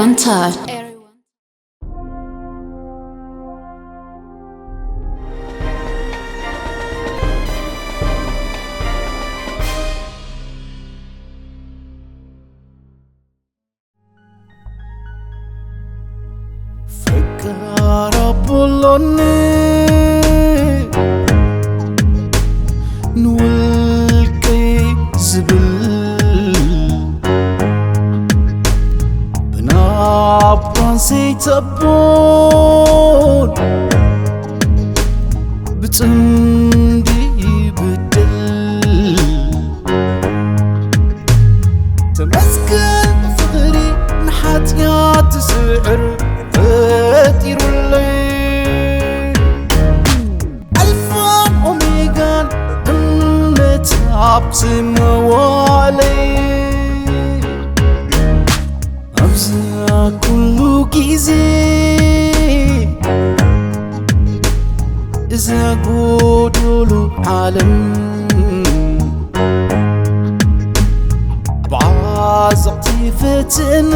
One time. ፈቃር ኣቦሎኒ ንውልቀይ ዝብል ብናባን ዘይተቦን ብጽምዲ ይብድል። ተመስገን ፍቕሪ ንሓጢኣት ዝስዕር ፈጢሩለይ። ኣልፋን ኦሜጋን እምነት ኣብ ዝመዋለይ። ኣብዚ ኩሉ ግዜ እዛ ጎዶሎ ዓለም ብዓዘቕቲ ፈተና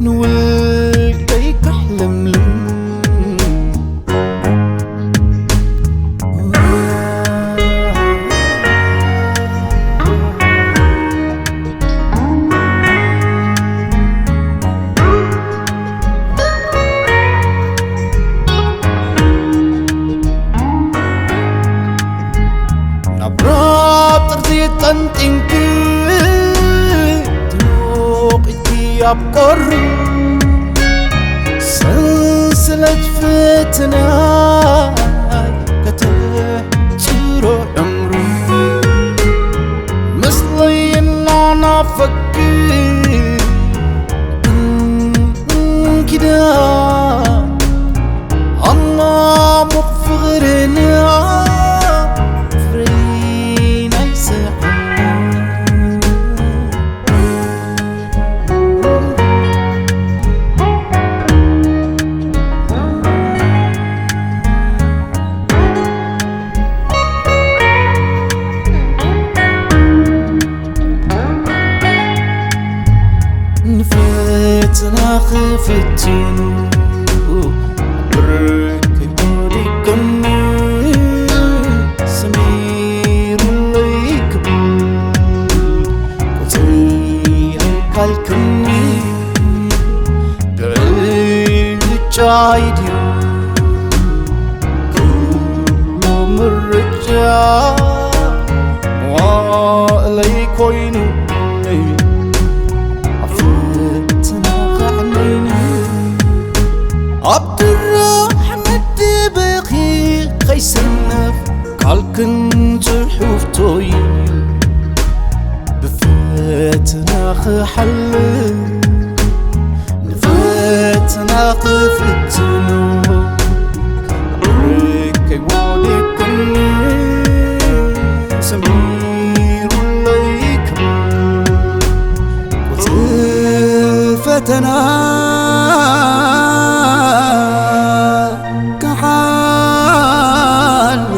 ንውልቀይ ካሕለምልም። ናብ ራብ ጥርዚ ጠንጢንኪ ትሞቒኪ ኣብ ቁሪ ሰንሰለት ፈተና ከተሕጽሮ ዕምሩ ምስለይ እናናፈኪ እንኪዳ ኣማሙቕ ፍቕርና ፍሬ ናይ ስሕና። ንፈተና ክፍትኑ ብርክ ወዲቅኒ ሰሚሩለይ ክብል ቁፅሪ ኣይካልክኒ ብዕጫይ ድዩ ኩሉ ምርጫ መዋእለይ ኮይኑ ኣብ ፈተና ከዕነይኒ ኣብ ድራሕ መደበኺ ከይሰነፍ ቃልክን ጽሑፍቶይ ብፈተና ክሓልፍ ንፈተና ክፍትኖ ርቀይ ወዲቅኒ ሰሚሩለይ ክብል ቁጽሪ ፈተና ክሓልፍ።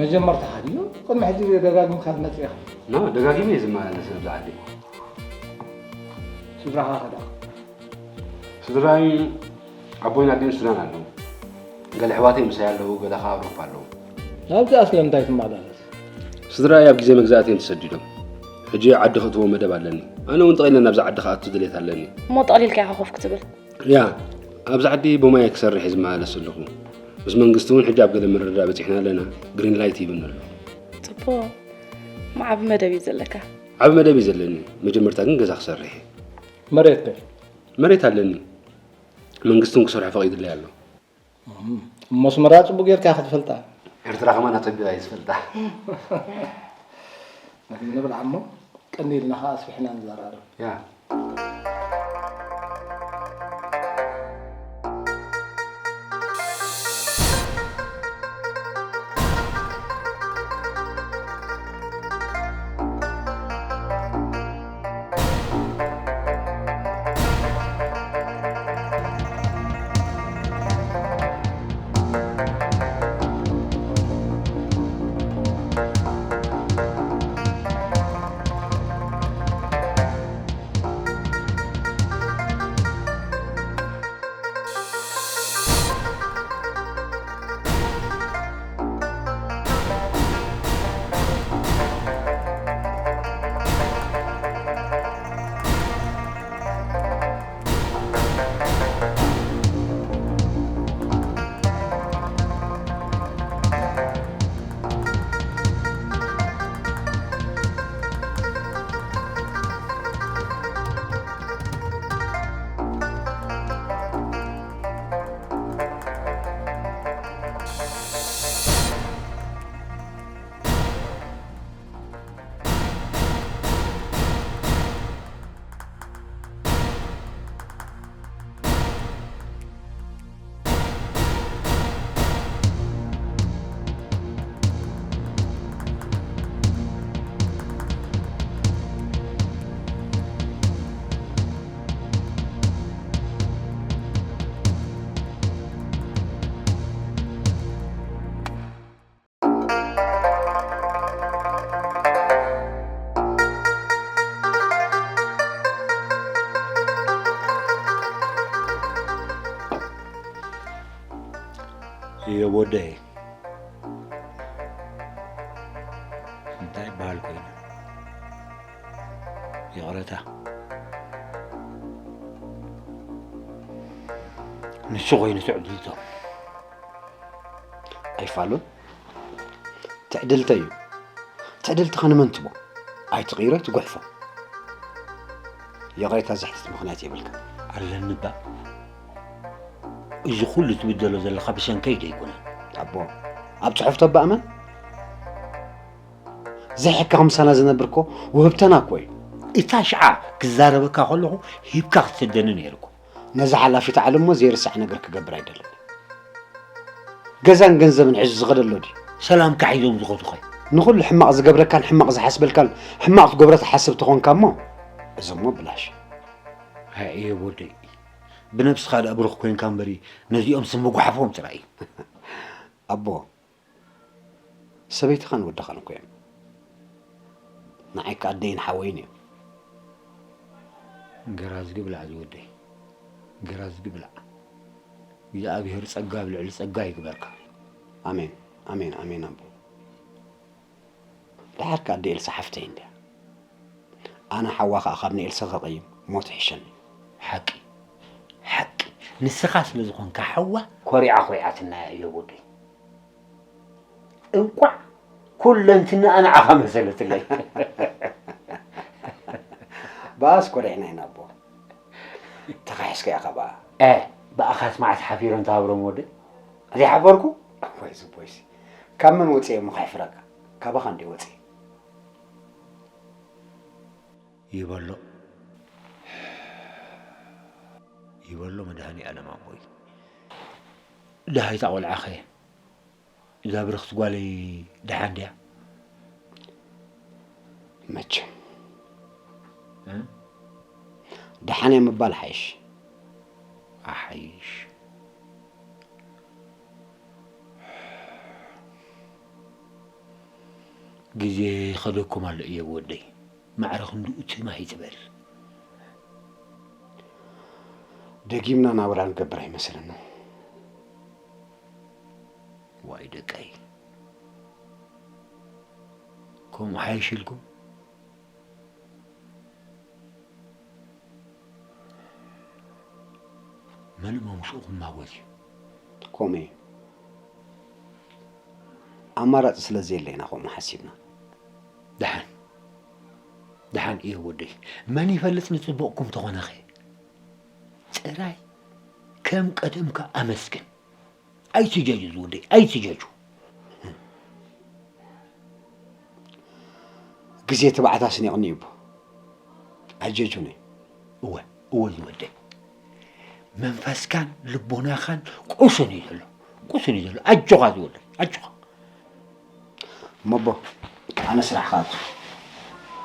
መጀመርታ ሓዲኡ ቅድሚ ሕጂ ደጋጊምካ ትመጽእ ኢኻ። ኖ፣ ደጋጊመ እየ ዝመላለስ ኣብዚ ዓዲ። ስድራኻ ከ ደኣ? ስድራይ ኣቦይን ኣዴን ሱዳን ኣለዉ። ገለ ኣሕዋተይ ምሳይ ኣለዉ፣ ገለ ከኣ ኣውሮፓ ኣለዉ። ናብዚኣ ስለምንታይ ትመላለስ? ስድራይ ኣብ ግዜ መግዛእቲ እዮም ተሰዲዶም። ሕጂ ዓዲ ከእትዎ መደብ ኣለኒ። ኣነ እውን ጠቒለ ናብዚ ዓዲ ክኣቱ ድሌት ኣለኒ። እሞ ጠቕሊልካ ኢኻ ኮፍ ክትብል? ያ፣ ኣብዚ ዓዲ ብሞያይ ክሰርሕ እየ ዝመላለስ ዘለኹ። ምስ መንግስቲ እውን ሕጂ ኣብ ገለ ምርድዳእ በጺሕና ኣለና። ግሪን ላይት ሂብኒ ኣሎ። ጽቡቕ። እሞ ዓቢ መደብ እዩ ዘለካ። ዓቢ መደብ እዩ ዘለኒ። መጀመርታ ግን ገዛ ክሰርሕ እየ። መሬት ከ? መሬት ኣለኒ። መንግስቲ እውን ክሰርሖ ፈቒዱለይ ኣሎ። እም፣ እሞ ኣስመራ ጽቡቕ ጌርካ ኢኻ ትፈልጣ። ኤርትራ ከማን ኣጸቢቐ እየ ዝፈልጣ። ምግቢ ንብላዕ እሞ ቀኒልና ኸኣ ኣስፊሕና ንዘራረብ። ያ። እዮብ ወደይ፣ እንታይ ይበሃል ኮይኑ? ይቕረታ። ንሱ ኮይኑ ትዕድልቶ። ኣይፋሉን። ትዕድልተይ እዩ። ትዕድልትኻ ንመን ትቦ? ኣይትቕይሮ፣ ኣይትጉሕፎ። ይቕሬታ ዘሕትት ምኽንያት የብልካ። ኣለኒ እባ። እዚ ኩሉ ትብደሎ ዘለኻ ብሰንከይ ደይኮነ። ኣቦ፣ ኣብ ጽሑፍ ተባእመን? ዘይሕካ ምሳና ዝነብር እኮ ውህብተና እኮ እዩ። እታ ሽዓ ክዛረበካ ከለኹ ሂብካ ክትሰደኒ ነይሩ እኮ። ነዛ ሓላፊት ዓለም እሞ ዘይርሳዕ ነገር ክገብር ኣይደልን። ገዛን ገንዘብን ሒዙ ዝኸደሎ ድዩ? ሰላምካ ሒዞም ዝኸዱኸ? ንኹሉ ሕማቕ ዝገብረካን ሕማቕ ዝሓስበልካን ሕማቕ ትገብሮ ትሓስብ ተኾንካ እሞ፣ እዚ እሞ ብላሽ። ሃየ ወደይ፣ ብነብስኻ ደኣ ብሩኽ ኮንካ እምበሪ፣ ነዚኦም ስም ምጉሓፎም ጥራይ እዩ። ኣቦ፣ ሰበይትኻን ወድኻን እኮ እዮም። ንዓይ ከኣ ኣደይን ሓወይን እዮም። ገራዝጊ ብላዕ ዝወደይ፣ ገራዝጊ ብላዕ። እግዚኣብሄር ጸጋ ኣብ ልዕሊ ጸጋ ይግበርካ። ኣሜን፣ ኣሜን፣ ኣሜን ኣቦ። ደሓር ከኣ ኣደ ኤልሳ ሓፍተይ እንድያ። ኣነ ሓዋ ከኣ ካብ ንኤልሳ ከቐይም ሞት ይሕሸኒ። ሓቂ፣ ሓቂ። ንስኻ ስለ ዝኾንካ ሓዋ ኮሪዓ ኮሪዓትና እያ እዮብ ወደይ። እንቋዕ ኩለንትናኣ ንዓኻ መሰለትለይ። ብኣስ ኮሪዕና ኢና ኣቦ። ተኻሒስካ ኢኻ ብኣ። እ ብኣኻስ መዓስ ሓፊሮም ተሃብሮም ወደይ? ዘይሓፈርኩ? እዋይ ዝቦይሲ ካብ መን ወፂኤ እሞ ከሕፍረካ? ካባኻ እንዲ ወፂኤ። ይበሎ ይበሎ መድሃኒ ኣለም ኣቦይ። ደሃይታ ቆልዓኸ እዛ ብርኽቲ ጓለይ ደሓን ድያ? መቸም ደሓን እየ ምባል ሓይሽ። ኣሓይሽ ግዜ ይኸደኩም ኣሎ እዮብ ወደይ። ማዕረ ክንድኡ ትም ኣይትበል። ደጊምና ናብራ ንገብር ኣይመስለንን። ዋይ ደቀይ፣ ከምኡ ሓይሽ ኢልኩም? መን እሞ ምስኡ ክማጎት እዩ? ከምኡ እዩ። ኣማራፂ ስለ ዘየለ ኢና ከምኡ ሓሲብና። ደሓን ደሓን እዮብ ወደይ፣ መን ይፈልጥ ንፅቡቕኩም ተኾነኸ? ጥራይ ከም ቀደምካ ኣመስግን። ኣይትጀጁ ዝወደይ፣ ኣይትጀጁ። ግዜ ትባዕት ኣስኒቕኒ እዩ እቦ። ኣጀጁኒ። እወ እወ ዝወደይ፣ መንፈስካን ልቦናኻን ቁሱን እዩ ዘሎ፣ ቁሱን እዩ ዘሎ። ኣጆኻ ዝወደይ፣ ኣጆኻ። እሞ ኣቦ ኣነ ስራሕ ክኣቱ።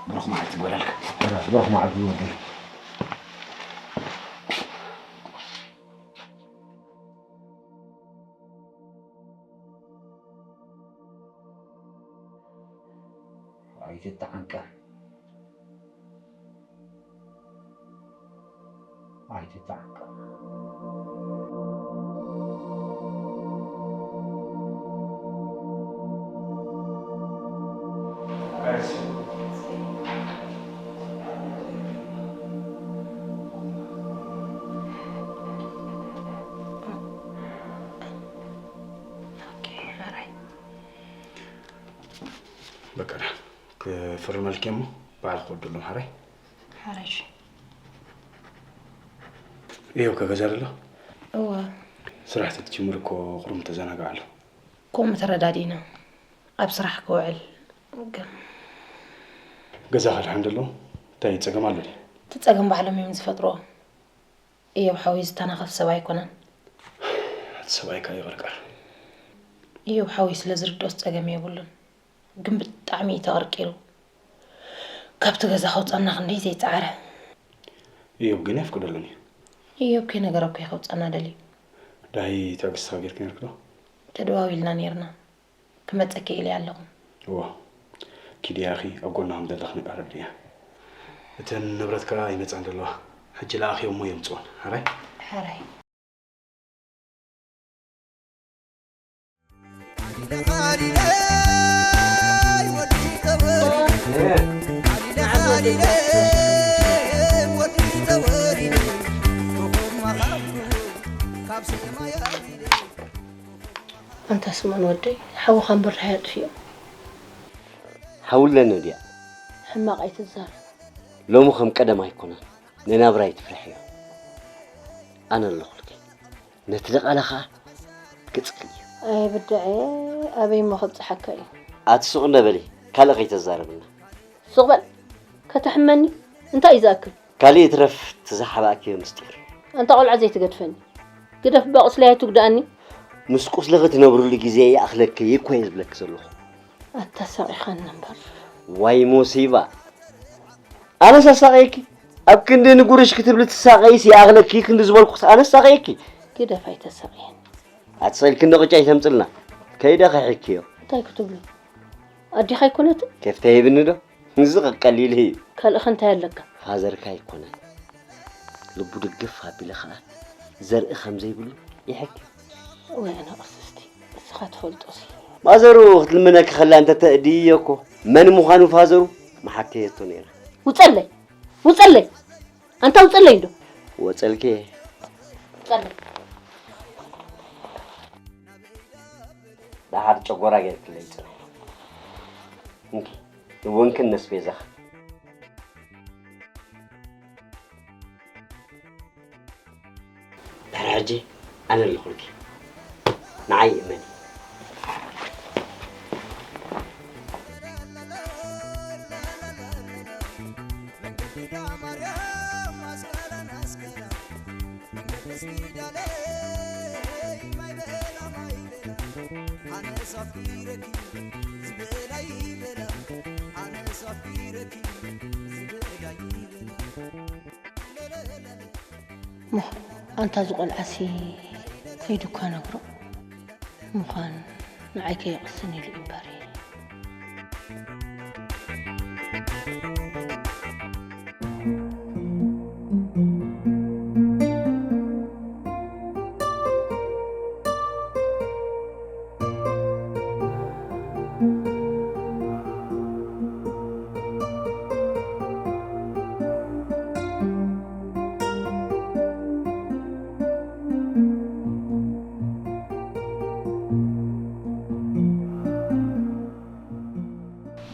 ብሩኽ መዓልቲ ግበረልካ። ብሩኽ መዓልቲ ዝወደይ። ኣይትተዓንቀፍ፣ ኣይትተዓንቀፍ። ኦኬ፣ ሕራይ። በቃ ክፍርመልኪ እሞ ባዕልኪ ወድሉ ሕራይ። ሕራይ እሺ። እዮብ ከ ገዛ ኣሎ? እወ። ስራሕ ተትጅምር እኮ ቁሩብ ተዘናግዓሉ። ከምኡ ተረዳዲእና ኣብ ስራሕ ክውዕል ግን ገዛኻ ድሓን ደሎ እንታይ ጸገም ኣሎ ድዩ? እቲ ጸገም ባዕሎም እዮም ዝፈጥርዎ። እዮብ ሓወይ ዝተናኸፍ ሰብ ኣይኮነን። እቲ ሰብኣይካ ይቕርቀር። እዮብ ሓወይ ስለ ዝርድኦስ ጸገም የብሉን። ግን ብጣዕሚ እዩ ተቐርቂሩ። ካብቲ ገዛ ከውፀና ክንደይ ዘይፀዓረ። እዮብ ግን የፍቅደሉን እዩ። እዮብ ከይነገረ እኮ እዩ ከውፀና ደልዩ። ዳይ ትዕግስቲ ጌርኪ ነርኪ ዶ? ተደዋዊልና ነይርና። ክመፀኪ ኢለ ኣለኹ። እዋ ኪድያ ኣኺ ኣብ ጎና ከም ዘለኽኒ ኣረድእያ። እተን ንብረት ከኣ ይመጻን ዘለዋ። ሕጂ ለኣኽዮ እሞ የምጽኦን። ሕራይ? ሕራይ። ኣንታ ስምኦን ወደይ፣ ሓውኻ እምበር ድሃይ ኣጥፊኡ። ሓውለነ ድያ? ሕማቕ ኣይትዛረብ። ሎሚ ከም ቀደም ኣይኮነን። ንናብራ ኣይትፍርሕዮ። ኣነ ኣለኹልኪ። ነቲ ድቓላ ኸኣ ገጽክዮ። ኣየ ብድዐ፣ ኣበይ እሞ ከብጽሓካ እዩ? ኣቲ ሱቕ እንደ በሊ፣ ካልእ ከይተዛርብና። ሱቕ በል፣ ከተሕመኒ እንታይ እዩ ዝኣክል? ካልእ ይትረፍ፣ እቲ ዝሓባእክዮ ምስጢር። ኣንታ ቆልዓ ዘይትገድፈኒ። ግደፍ፣ እባ ቁስለይ ኣይትጉድኣኒ። ምስ ቁስሊ ክትነብርሉ ግዜ ይኣኽለኪ እኮ እየ ዝብለኪ ዘለኹ። ኣታ ኣሳቒኻኒ እምበር። ዋይ ሞሲባ! ኣነስ ኣሳቕየኪ? ኣብ ክንዲ ንጉርሽ ክትብሊ ትሳቐይስ ይኣኽለኪ ክንዲ ዝበልኩስ ኣነስ ሳቐየኪ? ግደፍ ኣይተሳቕየኒ። ኣቲ ስቕ ኢልኪ እንዶ ቅጫ ኣይተምጽልና። ከይደ ክሕክዮ። እንታይ ክትብሉ? ኣዴኻ ኣይኮነትን? ኬፍ ተሂብኒ ዶ? እዚ ቀሊል እዩ። ካልእኸ እንታይ ኣለካ? ፋዘርካ ኣይኮነን። ልቡ ድግፍ ኣቢለ ኸኣ ዘርኢ ከም ዘይብሉ ይሕክዮ። ወይ ኣነ ቅስስቲ፣ ንስኻ ትፈልጦሲ። ማዘሩ ክትልምነኪ ከላ እንተ ተእድይዮ እኮ መን ምዃኑ ፋዘሩ ምሓተየቶ ነይረ። ውጸለይ! ውጸለይ! ኣንታ ውጸለይ እንዶ! ወጸልኪ። ውጸለይ! ደሓር ጨጎራ ጌርክለይ ጽንሒ። እንኪ፣ ንቡንክን ነስቤዛኽ። ድሕሪ ሕጂ ኣነ ኣለኹልኪ። ንዓይ እመኒ። ሞ፣ ኣንታ እዚ ቆልዓሲ ከይዱ እኳ ነግሮ። ምዃን ንዓይ ከየቕስን ኢሉ እዩ እምበር።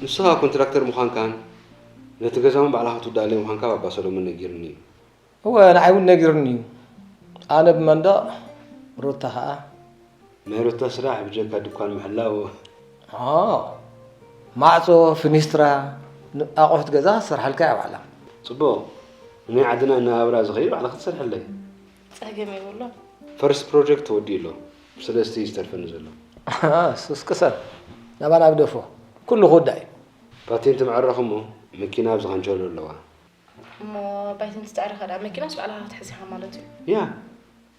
ንስኻ ኮንትራክተር ምዃንካን ነቲ ገዛ እውን ባዕልኻ ክትውድኣለይ ምዃንካ ባባ ሰሎሞን ነጊሩኒ እዩ። እወ፣ ንዓይ እውን ነጊሩኒ እዩ። ኣነ ብመንደቕ፣ ሩታ ኸኣ። ናይ ሩታ ስራሕ ብጀካ ድኳን ምሕላው። ኦ፣ ማዕጾ፣ ፍኒስትራ፣ ን-፣ ኣቑሑት ገዛ ክትሰርሓልካ እያ ባዕላ። ጽቡቕ። ናይ ዓድና ኣነባብራ ዝኸይድ ባዕልኻ ክትሰርሐለይ። ጸገም የብሉን። ፈርስት ፕሮጀክት ተወዲኡ ኣሎ። ሰለስተ እዩ ዝተርፈኒ ዘሎ። እሱስ ቅሰን። ናባና ግደፎ። ኩሉ ክውዳእ እዩ። ፓቴንት መዕረኹ እሞ መኪና ኣብዚ ካንቸሎ ኣለዋ። እሞ ባይትን ዝተዕረኸ ደኣ መኪናስ ባዕልኻ ክትሕዝ ኢኻ ማለት እዩ? ያ።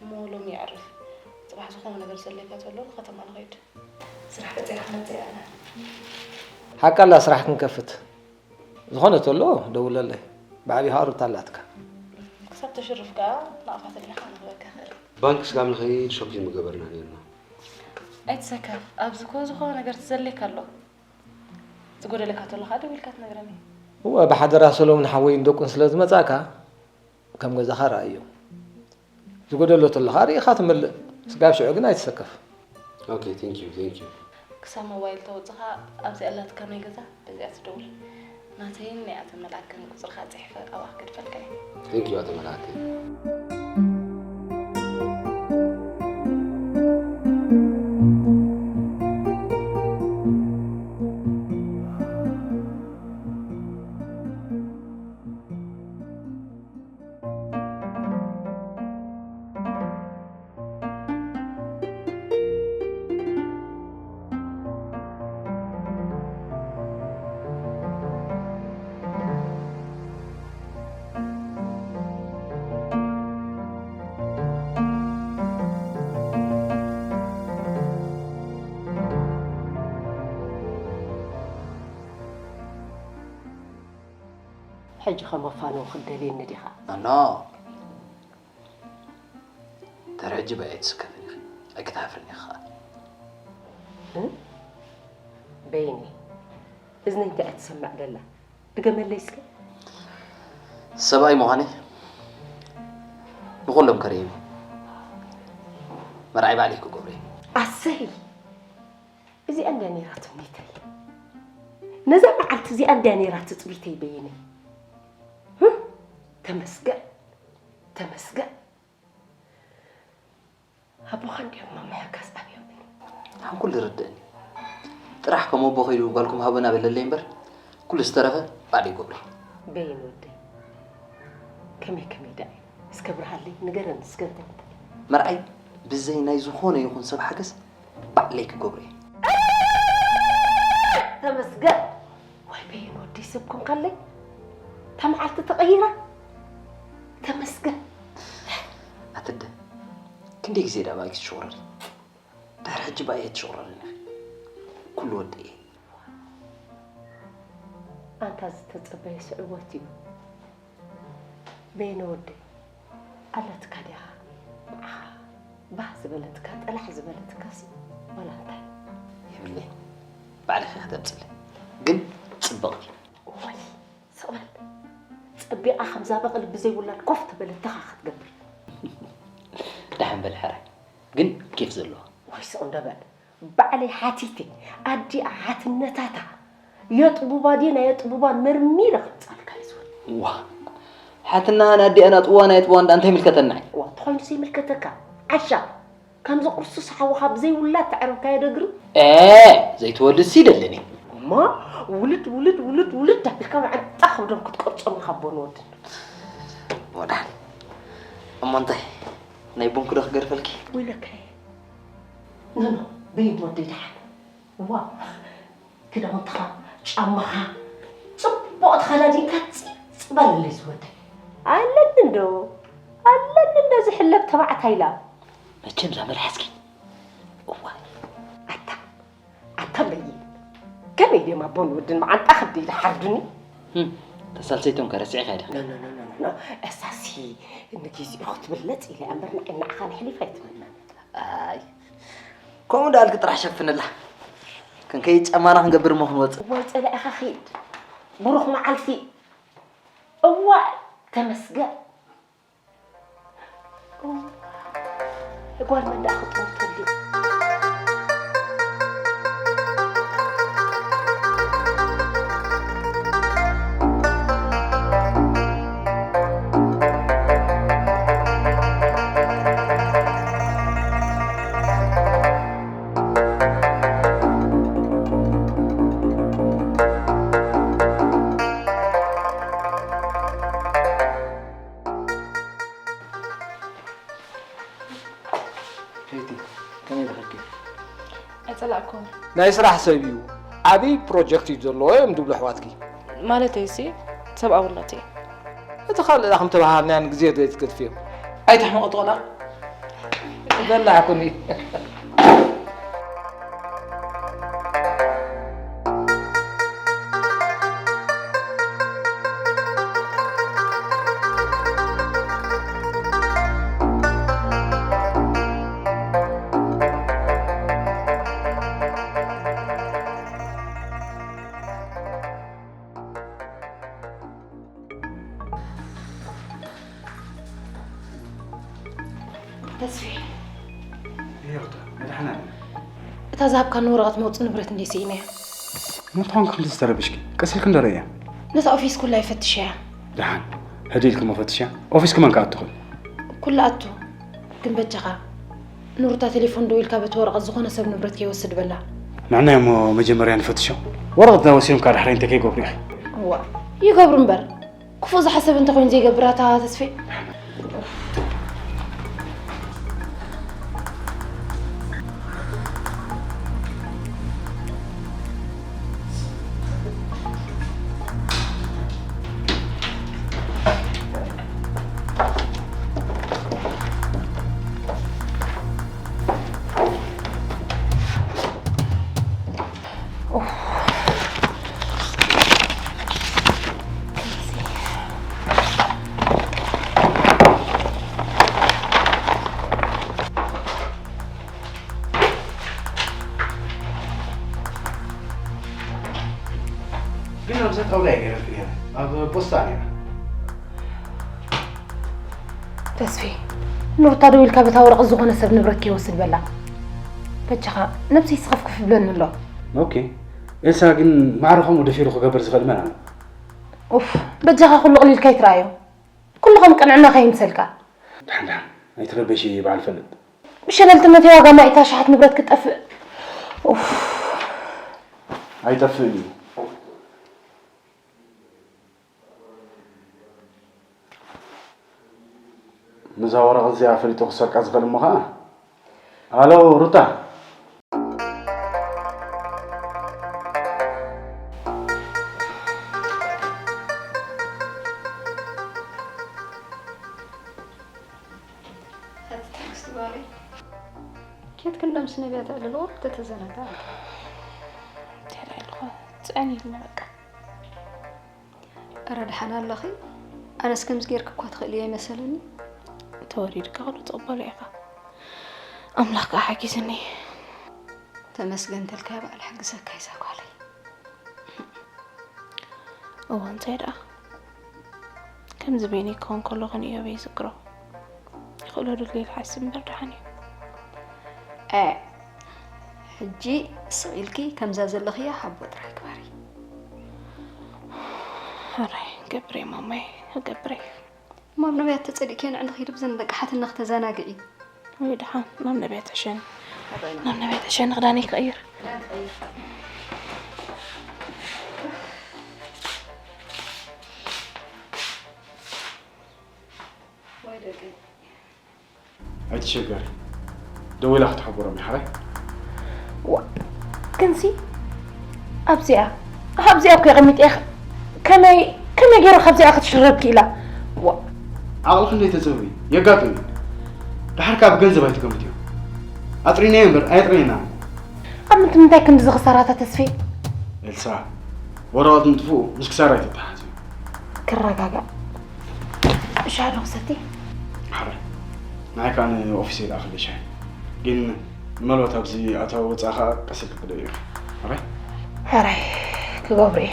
እሞ ሎሚ የዕርፍ። ጽባሕ ዝኾነ ነገር ዘድልየካ ተሎ ንኸተማ ንኸይድ። ስራሕ ፈጢረ ክመጽእ እየ ኣነ። ሓቃላ ስራሕ ክንከፍት። ዝኾነ ተሎ ደውለለይ። ብዓብዪ ሃሩታ ኣላትካ። ክሳብ ተሽርፍ ከኣ ናቕፋ ተሊኻ ንኽበካ እኽእል። ባንክ ስጋብ ንኸይድ ሾፒንግ ምገበርና ነይርና። ኣይትሰከፍ። ኣብዚ እኮ ዝኾነ ነገር ትዘልየካ ኣሎ። ዝጎደለካ ተሎ ከኣ ደዊልካ ትነግረኒ። እወ፣ ብሓደራ ሰሎምን ሓወይን ደቁን ስለ ዝመጻእካ፣ ከም ገዛኻ ረኣዮ። ዝጎደሎ ተሎ ከኣ ርኢኻ ትምልእ። ስጋብ ሽዑ ግን ኣይትሰከፍ። ኦኬ፣ thank you, thank you። ክሳብ ሞባይል ተውጽኻ ኣብዚኣ ኣላትካ ናይ ገዛ፣ በዚኣ ትደውል። ናተይን ናይ ኣቶ መልኣክን ቁጽርኻ ጽሒፈ ኣብኣ ክገድፈልካ እየ። Thank you ኣቶ መልኣክ። ሕጂ ከመፋነው ክትደልየኒ ዲኻ? ኣኖ፣ ድሕሪ ሕጂ ብኣይ ኣይትስከፍን ኢኺ፣ ኣይክትሓፍርን ኢኺ ኸኣ። እ? በይነይ፣ እዝነይ እንታይ እያ ትሰምዕ ደላ? ድገመለይ እስከ። ሰብኣይ ምዃነይ ንኹሎም ከርእዮም እየ። መርዓይ ባዕለይ ክገብሮ እየ። ኣሰይ! እዚኣ እንድያ ነይራ ትምኒተይ። ነዛ መዓልቲ እዚኣ እንድያ ነይራ ትጽቢተይ በይነይ። ህም! ተመስገን፣ ተመስገን። ኣቦኻ እንድዮም ምሕጋዝ ኣብዮምኒ። ሓንኩል ይርድእኒ። ጥራሕ ከም ኣቦ ከይዱ ጓልኩም ሃቡና በለለይ እምበር፣ ኩሉ ዝተረፈ ባዕለይ ይገብሮ እየ። በይን ወደይ፣ ከመይ ከመይ ደኣ እዩ? እስከ ብርሃለይ፣ ንገረኒ እስከ እንታይ እንታይ? መርዓይ ብዘይ ናይ ዝኾነ ይኹን ሰብ ሓገዝ ባዕለይ ክገብሮ እየ። ተመስገን። ዋይ በየን ወደይ ሰብ ኮንካለይ። እታ መዓልቲ ተቐይራ። ተመስገን። ኣትደ፣ ክንደይ ግዜ ደኣ ባእኪ ትሽቑረሪ? ድሕሪ ሕጂ ባእየ ትሽቑረርን ኢኺ። ኩሉ ወደይ እየ። ኣንታ ዝተጸበየ ስዕወት እዩ። በየነ ወደይ፣ ኣለትካ ድያ? ንዓኻ ባህ ዝበለትካ፣ ጠላሕ ዝበለትካሲ ዋላ እንታይ? የብለይ። ባዕልኺ ከተምጽሊ። ግን ጽብቕቲ። እዋይ፣ ስቕ በል። ጸቢቓ ከምዛ በቕሊ ብዘይ ውላድ ኮፍ ተበለት ድኻ ክትገብር። ደሓን በል ሕራይ። ግን ኬፍ ዘለዋ። ወይ ስቕ እንዶ በል። ባዕለይ ሓቲተ ኣዲኣ ሓትነታታ የጥቡባ ድየን ኣየጥቡባን መርሚረ ከምጻልካ እዩ ዝብል። ዋ፣ ሓትናን ኣዲኣን ኣጥቡባን ኣየጥቡባን ደኣ እንታይ ይምልከተና? ዋ፣ ተኾይኑ ዘይምልከተካ ዓሻ። ከምዚ ቁርሱስ ሓውኻ ብዘይ ውላድ ተዕርብካዮ ዶ ግርም? ኤ፣ ዘይትወልድሲ ይደልን እዩ። እሞ ውልድ ውልድ ውልድ ውልድ ኣቢልካ መዓንጣ ከብዶም ክትቆርጾም ኢኻ ኣቦን ወድን። ወዳን። እሞ እንታይ ናይ ቡንክ ዶ ክገርፈልኪ? ወይለከ። ኖ ኖ፣ በይድ ወደይ ደሓን። ዋ፣ ክዳውንትኻ፣ ጫማኻ፣ ጽቡቕ ተኸዳዲንካ ጽጽ በለለይ ዝወደይ። ኣለኒ እንዶ፣ ኣለኒ እንዶ ዝሕለብ ተባዕታይ ኢላ። መቸም እዛ መልሓስኪ። እዋ። ኣታ፣ ኣታ በይድ። ከመይ ድዮም ኣቦን ወድን መዓንጣ ከብደይ ዝሓርዱኒ? ህም፣ ተሳልሰይቶም ከ ረሲዕኻ ኢኻ? ኖ፣ ኖ፣ ኖ፣ ኖ፣ ኖ። እሳሲ ንጊዜኡ ክትብለጽ ኢለ እምበር ንዓይ ንዓኻ ነሕሊፋ ኣይትመናን። ኣይ፣ ከምኡ እንዳልክ ጥራሕ ሸፍንላ። ክንከይድ ጫማና ክንገብር እሞ ክንወጽእ። እዋይ ጸላኢኻ ኺድ። ብሩኽ መዓልቲ። እዋይ ተመስገን። እዋ፣ ጓል መን ደኣ ክጥምተሉ? ሄይቲ፣ ከመይ ረኺብኪ? ኣይጸላእኩን። ናይ ስራሕ ሰብ እዩ። ዓብዪ ፕሮጀክት እዩ ዘለዎ እዮም ዝብሉ ኣሕዋትኪ። ማለተይሲ፣ ሰብኣውነተይ። እቲ ካልእ ከም ተባሃልናዮ ንግዜ ዘይትገድፍዮ። ኣይተሕመቐ ተኾና። በላዕኩኒ። ተስፌ። እየ ሩታ፣ መድሓና። እታ ዝሃብካኒ ወረቐት መውፅእ ንብረት እንዴ ስኢነያ? መን ትኾን ክንዲ ዝተረብሽኪ? ቀስ ኢልኪ እንዶ ረእያ። ነታ ኦፊስ ኩላ ይፈትሸያ። ደሓን፣ ህድእ ኢልኪ እሞ ፈትሽያ። ኦፊስ ክመን ክኣቱ ይኽእል? ኩላ ኣቱ። ግን በጃኻ፣ ንሩታ ቴሌፎን ደዊልካ በቲ ወረቐት ዝኾነ ሰብ ንብረት ከይወስድ በላ። ንዕናይ እሞ መጀመርያ ንፈትሾ። ወረቐትና ወሲዶም ከዓ ዳሕራይ እንታይ ከይገብሩ ኢኺ? እዋ፣ ይገብሩ እምበር። ክፉእ ዝሓሰብ እንተኾይኑ ዘይገብር ኣታ ተስፌ። ግን ኣብዛ ጣውላ እየ ገይረልኪ ነይረ። ኣብ ፖስታ ነይራ። ተስፌ፣ ንሩታ ደዊልካ በታ ወረቐት ዝኾነ ሰብ ንብረት ከይወስድ በላ። በጃኻ፣ ነብሰይ ስኽፍክፍ ይብለኒ ኣሎ። ኦኬ። ኤልሳ፣ ግን ማዕረ ከምኡ ደፊሩ ክገብር ዝኽእል መን ኣሎ? ኡፍ፣ በጃኻ ኩሉ ቅሊልካ ይትረኣዮ። ኩሉ ከም ቅንዕናኻ ይምሰልካ። ደሓን ደሓን፣ ኣይትረበሺ፣ በዓል ፈልጥ። ብሸለልትነተይ ዋጋ ማይ እታ ሸሓት ንብረት ክትጠፍእ። ኡፍ። ኣይጠፍእን እዩ። ነዛ ወረቐት እዚኣ ፈሊጡ ክሰርቃ ዝኽእል እሞ ኸዓ። ኣሎ፣ ሩታ። ኣቲ ትዕግስቲ ጓለይ፣ ኬት ክንደምስ ነቢያ ተዕልልዎ ተተዘናጋ። ተላይልኮ ጽዕን ኢልና በቃ። እረ ደሓን ኣለኺ? ኣነስ ከምዚ ጌርኪ እኳ ትኽእሊ ኣይመሰለኒ። ተወሊድካ ኩሉ ትቕበሎ ኢኻ። ኣምላኽ ከኣ ሓጊዝኒ። ተመስገን እንተልካዮ በዓል ሓግዘካ እየ እዛ ጓለይ። እዋ እንታይ ደኣ? ከምዚ በይነይ ክኸውን ከለኹ ንእዮብ እየ ዝዝክሮ። ይኽእሎ ዶ ኢለ ይሓስብ እምበር ደሓን እዩ። እ፣ ሕጂ ስቕ ኢልኪ ከምዛ ዘለኽያ ሓቦ ጥራሕ ግበሪ። ሕራይ ገብሬ ማማይ ገብሬ እሞ ኣብ ነቢያት ተጸሊእክዮ ንዕሊ ኺድ ብዘን ለቃሓትና ክተዘናግዒ። ወይ ደሓን ናብ ነቢያት ሕሸኒ ናብ ነቢያት ሕሸኒ ክዳነይ ክቕይር። ኣይትሸገሪ፣ ደዊላ ክትሕብሮም እያ። ሕራይ ዋ ግንሲ ኣብዚኣ ኣብዚኣ እኮ የቐሚጠ ከመይ ከመይ ገይረ ካብዚኣ ክትሽረብ ክኢላ? ዋ ዓቕሊ ክንደይ ተዘብሪ የጋጥም እዩ። ድሓር ካብ ገንዘብ ኣይትገምትዮ። ኣጥሪናዮ እምበር ኣየጥረየና። ኣብ ምንታይ ክንዲ ዝኽሳራታ ተስፌ? ኤልሳ ወረቐት ምጥፍኡ ምስ ክሳራ ኣይተተሓሓዝዮ። ክረጋጋእ ሻዶ ክሰቲ ሓረ ንዓይ ከዓ ንኦፊስ ይልኣኽለይ ሻሂ ግን ምናልባት ኣብዚ ኣታዊ ወፃኢ ከዓ ቀስ ኢልክ ክደዮ ሕራይ ሕራይ ክገብሩ እየ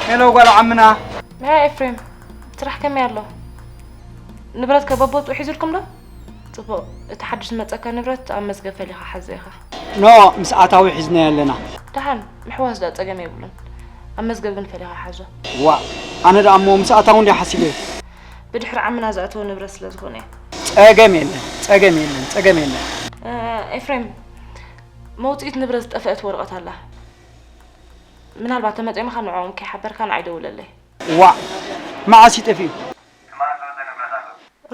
ሄሎ ጓል ዓምና። ያ ኤፍሬም፣ ስራሕ ከመይ ኣሎ? ንብረት ከበቦት ውሒዙልኩም ዶ? ጽቡቕ፣ እቲ ሓድሽ ዝመጸካ ንብረት ኣብ መዝገብ ፈሊኻ ሓዞ ኢኻ። ኖ፣ ምስ ኣታዊ ሒዝናዮ ኣለና። ደሓን፣ ምሕዋስ ደኣ ጸገም የብሉን። ኣብ መዝገብ ግን ፈሊኻ ሓዞ። ዋእ፣ ኣነ ደኣ እሞ ምስ ኣታዊ እንድየ ሓሲበዮ። ብድሕሪ ዓምና ዝኣተወ ንብረት ስለ ዝኾነ እዩ። ጸገም የለን፣ ጸገም የለን፣ ጸገም የለን። ኤፍሬም፣ መውጽኢት ንብረት ዝጠፈአት ወረቐት ኣላ። ምናልባት ተመጺኦምኻ ንዕኦም ከይሓበርካ ንዓይ ደውለለይ። ዋእ መዓስ እዩ ጠፊኡ?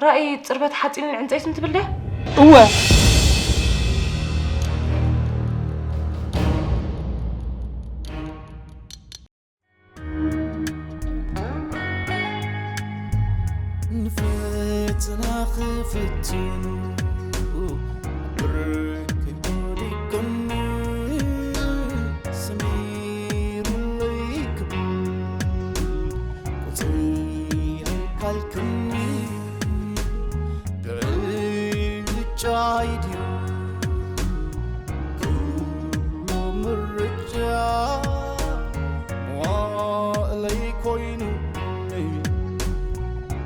ራእይ ጽርበት ሓጺንን ዕንጸይትን ትብል ድያ? እወ። ንፈተና ክፍትኑ ብርክ ወዲቅኒ ሰሚሩለይ ክብል ቁጽረይ ካልክኒ ብዕጫይ ድዩ ኩሉ ምርጫ መዋእለይ ኮይኑኒ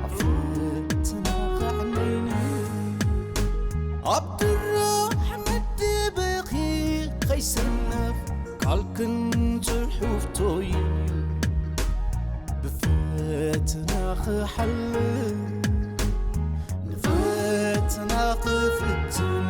ኣብ ፈተና ከዕነይኒ ኣብ ድራሕ መደበኺ ከይሰነፍ ቃልክን ጽሑፍቶይ ብፈተና ክሓልፍ ንፈተና ክፍትኑ